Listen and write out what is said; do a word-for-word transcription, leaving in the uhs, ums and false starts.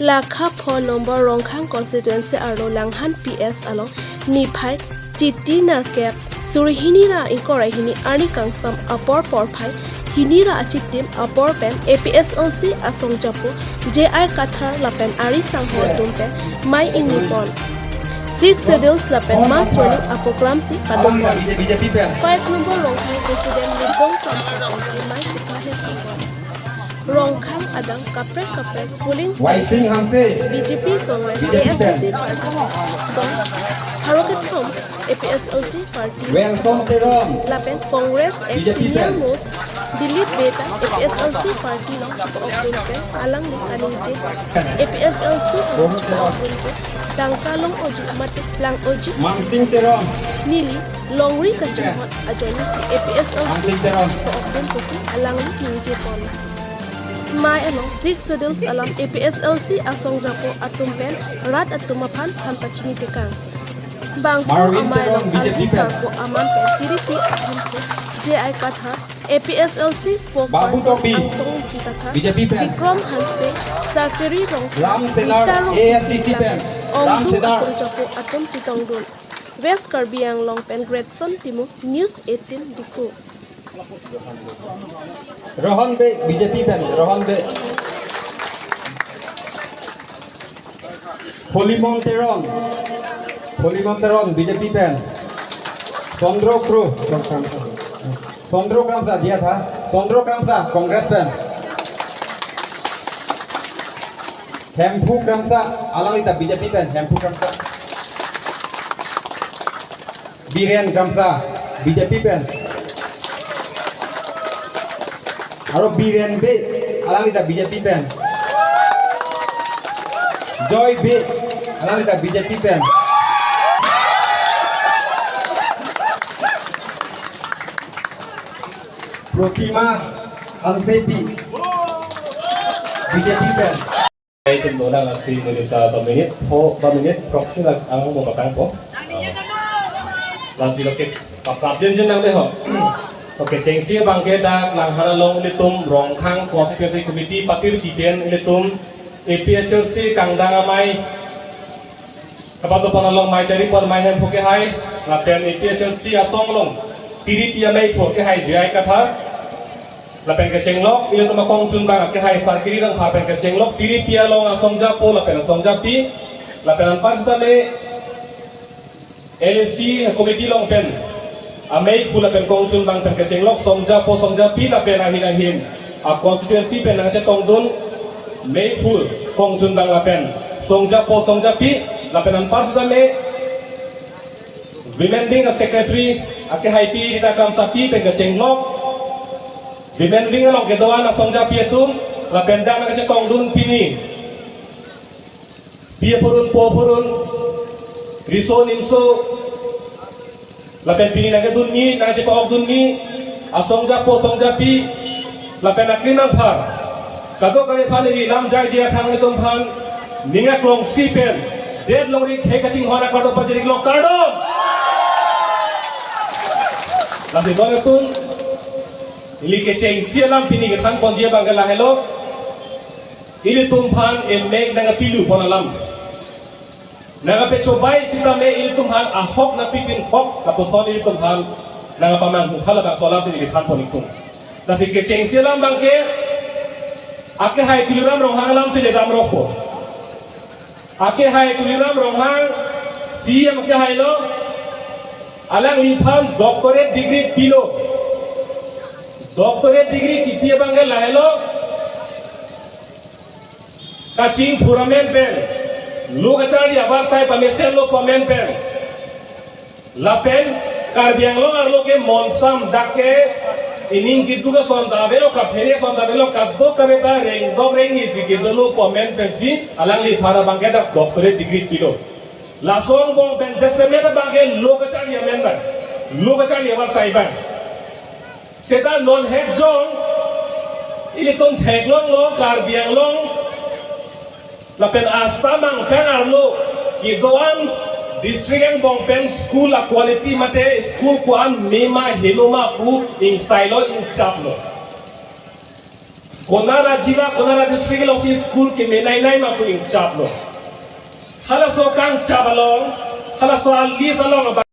Lakha pho number Rongkhang constituency arlo Langhan P S along niphai Chiti nerkep suri hini ra ingkoi ra hini arni kangsam apor porphai hini ra achitim apor pen A P H L C asongjapo J I Kathar lapen ari sangho atum pen mei ingni pon. Six Schedules lapen mass joining aprogram si padopon. Five number Rongkhang President Lipdong Kramsa pen mei kipahet pon. Rongkhang adang kaprek kaprek polling Waising Hanse, B J P, Congress, B J P pen. A S D C party, Dong, Harokethom, A P H L C party, Welson Teron, lapen Congress ex B J P senior pen. Most Dilip Bey ta A P H L C party along po-ok dun pen alangli kaningje. A P H L C along po-ok dun pen tangka long-oji mate lang-oji. Mangting Teron. Neli longri kachinghon ajoine si A P H L C Mangting Teron. Po-ok dun pusi alangli ningje pon. Mei along Six Schedules alam A P H L C asongjapo atum pen rat atum aphan than pachini tekang. Bangso Marvin amei Teron, along B J P alangli pen. Sangho aman pen tiripi atum pen J I Kathar, A P H L C spokesperson Babu Tokbi, Angtong Ingti Kathar, B J P pen. Bikram Hanse, Sarkiri Rongphar, Ram Senar, Nita Rongphar, A S D C pen. Ram Ongdung Senar. Asongjapo atum chetongdun. West Karbi Anglong pen Greatson Timung, News eighteen Diphu. Rohan Bey, B J P pen, Rohan Bey. Holimon Teron, Holimon Teron, B J P pen. Chandra Kro, Chandra Kramsa, dia tha. Chandra Kramsa, Congress pen. Hemphu Kramsa, alangli ta B J P pen, Hemphu Kramsa. Biren Kramsa, B J P pen. Aro Biren Bey, alangli ta B J P pen. Joy Bey, alangli ta B J P pen. Protima Hansepi, B J P pen. Itum nonang asi menit ta ba minute, pho ba minute, proxy la ang mo patang po. Lasi lo ke, paprap din jin nang dei ho. Oke, chengsi abang ke dak Langhan along ilitum Rongkhang Constituency Committee patir kiten ilitum A P H L C kangdang amei. Kapato pon along mei chari pon mei Hemphu kehai, lapen A P H L C asong along tiripi amei pho kehai J I Kathar, lapen kechenglok ilitum akongchunbang kehai Sarkiri Rongphar pen kechenglok tiripi along asongjapo lapen asongjapi, lapen anpar sitame L A C committee along pen amei phu lapen kongchunbang pen kechenglok songjapo songjapi lapen ahin ahin a constituency pen nangchetongdun mei phu kongchunbang lapen songjapo songjapi lapen anpar sitame women wing a secretary akehaipi Rita Kramsapi pen kechenglok women wing along kedo-an asongjapi atum lapen dak nangchetongdun pini pi apurun po apurun, riso nimso, lapen pini nangkedunmi, nangchepa-okdunmi asongjapo songjapi, lapen aklim nangphar kadokave aphan ili lam jaiji aphan ilitum aphan ning aklongsi pen det longri khei kachinghon akardom pajir-iklo, kardom. Lasi bang atum, ili kechengsi alam pini kethan ponji abang ke lahelo. Ilitum aphan emek nangkapilu pon alam. Nangkapechobai sitame ilitum aphan ahok nangpipin hok lapuson ilitum aphan nangkapamanghu halabangso alam si ili than pon-iktung. Lasi kechengsi alam abang ke, akehai Tuliram Ronghang alam si le damrokpo. Akehai Tuliram Ronghang, C E M akehai lo, alangliphan doctorate degree pilo. Doctorate degree kipi abang ke lahelo, kachingthur amen pen, lo kacharli avarsai pamesenlo pu amen pen, lapen Karbi Anglong arlo ke monsam dak ke ining kitu ke son ta avelo, kaphere son ta avelo, kadokave ta rengdok rengni si kedolo pu amen pensi alangliphan abang ke dak doctorate degree pilo. Laso angbong pen jasemet abang ke lo kacharli amen abang, lo kacharli avarsai abang. Seta non hek jong ilitum theklonglo Karbi Anglong lapen Assam angtan arlo kedo-an district angbong pen school a-quality mate school ko-an mema helo ma pu ingsailo ingchaplo. Konat a-jila, konat a-district alongsi school kemenei nei ma pu ingchaplo. Halaso kangchap along, halaso a-list along